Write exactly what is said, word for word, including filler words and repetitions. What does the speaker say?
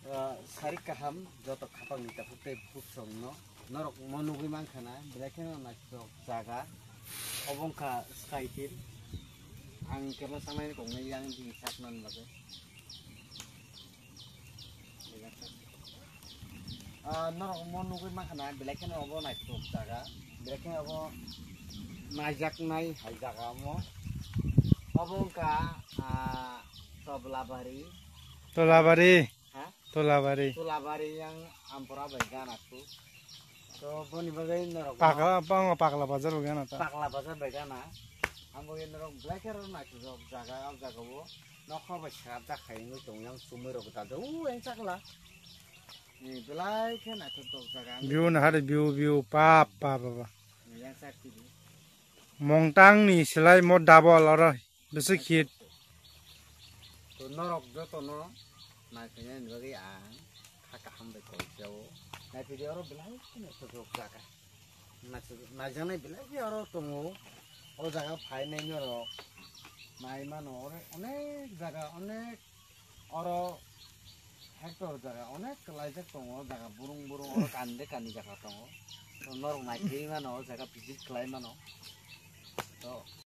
Sari kaham joto khapang ni takhuk tei bukhuk song no norok mo nugwi mankha na belai kheno naithok jaga obo wngkha Sky Hill. Ang kebo sanai kok nai yang di sak nan bagwi. Ah, norok mo nugwi mankha na belai kheno obo naithok jaga, belai kheno obo naijaknai hai jaga omo. Obo wngkha ah, Toblabari. Tolabari. Ha? Tolabari. Tolabari yang Ampura bai gana tu. To boni bagwi norok Pakla, bang Pakla bazar bai gana ta. Pakla bazar bai gana. Ambo yang norok belai kheno naithok jaga, o jaga o nokha bai sab jak khai wngwi tong yang sumui rok da do u yang chakla. Ni belai khe naithok jaga. View na hari view, view pa pa pa pa. Ni yang sak tidi. Mongtang ni silai mo double oro. Bisi khit. To norok jotono naiphainani bagwi ang kha kaham bai koi jao. Naiphaidi oro belai kheno sojok jaga. Naijak-, naijaknai belai khe oro tongo. O jaga phainai norok nai mano oro onek jaga onek oro hector jaga onek kwlaijak tongo. O jaga burung burung oro kande kani jaga tongo. To norok naiphaidi mano o jaga visit khlai mano. To